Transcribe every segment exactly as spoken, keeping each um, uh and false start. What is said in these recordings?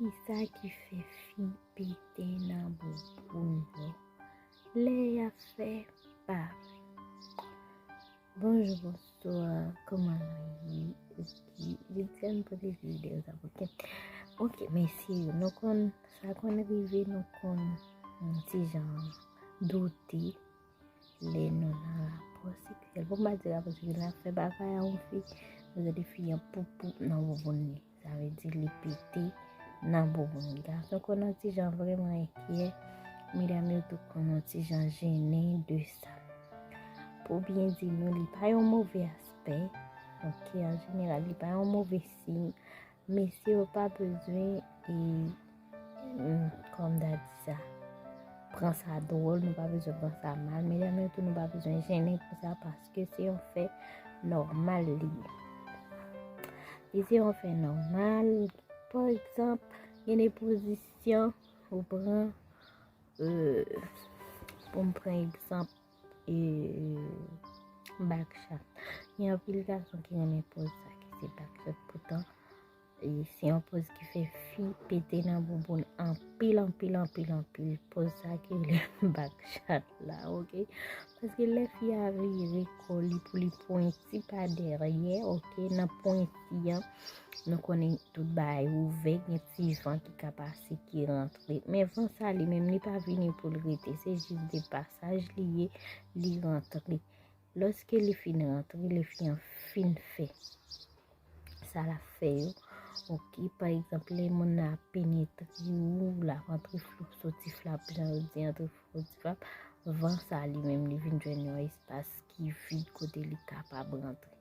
Kisa ki fè fi pete nan bouboun yo lè y ap fè parèy? Bonjou, bonswa, kòman nou ye? Ok, Viviane pote videyo sa pou kèt. Ok, mesye yo, nou konn, sa konn rive, nou konn yon ti jan doute lè nou nan rapò seksyèl. Bon, m pa di rapò seksyèl, n ap fè bagay a yon fi, nou tande fi an poup poup nan bouboun li. Sa vle di li pete nan bouboun. Gason konn yon ti jan vrèman enkyè, medam yo tou konn yon ti jan jennen de sa. Pou byen di nou, li pa yon move aspè, ok, an jeneral, li pa yon move siy. Mesye yo pa bezwen, e, mm, kòm ta di sa, pran sa dwòl, nou pa bezwen pran sa mal. Medam yo tou, nou pa bezwen jennen pou sa, paske se yon fè nòmal li ye. Li se yon fè nòmal. Pa egzanp, gen de pozisyon ou pran, e, pou m pran egzanp, e, back chat. Gen anpil gason ki renmen poz sa ki se back chat. Poutan, e, se yon poz ki fè fi pete nan bouboun anpil, anpil, anpil, anpil. Poz sa ki rele back chat la, ok? Paske lè fi a vire kò li pou li pwenti pa dèyè, ok, nan pwenti an, nou konnen tout bagay ouvè, gen ti van ki ka pase, ki rantre. Men van sa li menm, li pa vini pou l rete, se jis de pasaj li ye, li rantre. Lòske li fin rantre, lè fi an fin fè sa l ap fè yo, ok, pa egzanp, lè moun nan ap penetre ou, l ap antre flou, soti flap, jan yo di, antre flou, soti flap, van sa li menm, li vin jwenn yon espas ki vid kote li kapab rantre.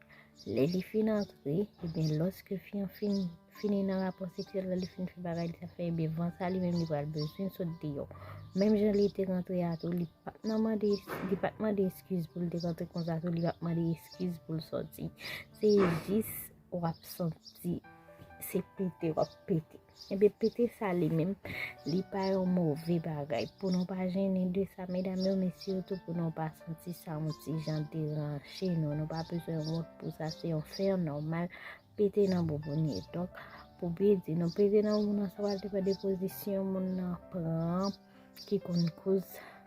Lè li fin antre, ebyen, lòske fi an fin, fini nan rapò seksyèl la, li fin fè bagay li t ap fè, ebyen, van sa li menm, li pral bezwen sot deyò. Menm jan li te rantre a tou, li pa t nan mande, li pa t mande eskiz pou l te rantre konsa tou, li p ap mande eskiz pou l sòti. Se jis w ap santi se pete w ap pete. Ebyen, pete sa li menm, li pa yon move bagay. Pou nou pa jennen de sa, medam yo, mesye yo tou, pou nou pa santi sa yon ti jan deranje nou. Nou pa bezwen wont pou sa, se yon fè nòmal. Pete nan bouboun ye. Donk, pou byen di nou, pete nan bouboun nan, sa pral depann de pozisyon moun nan pran ki konn koz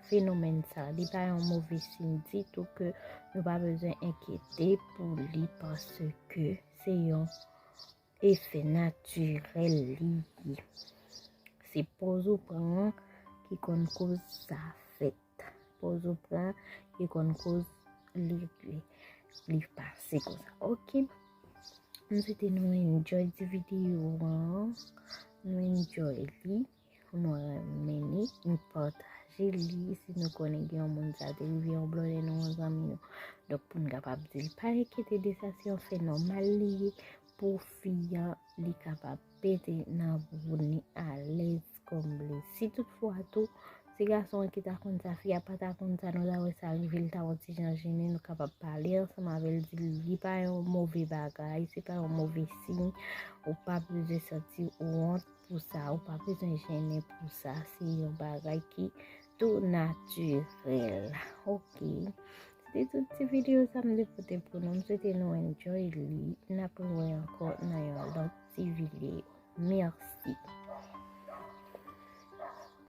fenomèn sa. Li pa yon move siy ditou ke nou pa bezwen enkyete pou li, paske se yon efè natirèl li ye. Se poz ou pran an ki konn koz sa fèt. Poz ou pran ki konn koz li, li, li pase konsa. Ok. M swete nou enjoy ti videyo an. Nou enjoy li. Nou renmen li. Nou pataje li. Si nou konnen gen yon moun sa te rive yon blòdè nou, yon zanmi nou. Donk, pou n kapab di l, pa enkyete de sa, se yon fè nòmal li ye pou fi an, li kapab pete nan bouboun li alèz kòm li. Si toutfwa tou, se gason an ki ta konn sa, fi a pa ta konn sa, nou ta wè sa rive, li ta yon ti jan jennen, nou kapab pale ansanm avè l, di l, li pa yon move bagay, se pa yon move siy, ou pa bezwen santi w wont pou sa, ou pa bezwen jennen pou sa, se yon bagay ki tou natirèl. Ok. Se te tout ti videyo sa m te pote pou nou. M swete nou enjoy li. N ap wè ankò nan yon lòt ti videyo. Mèsi.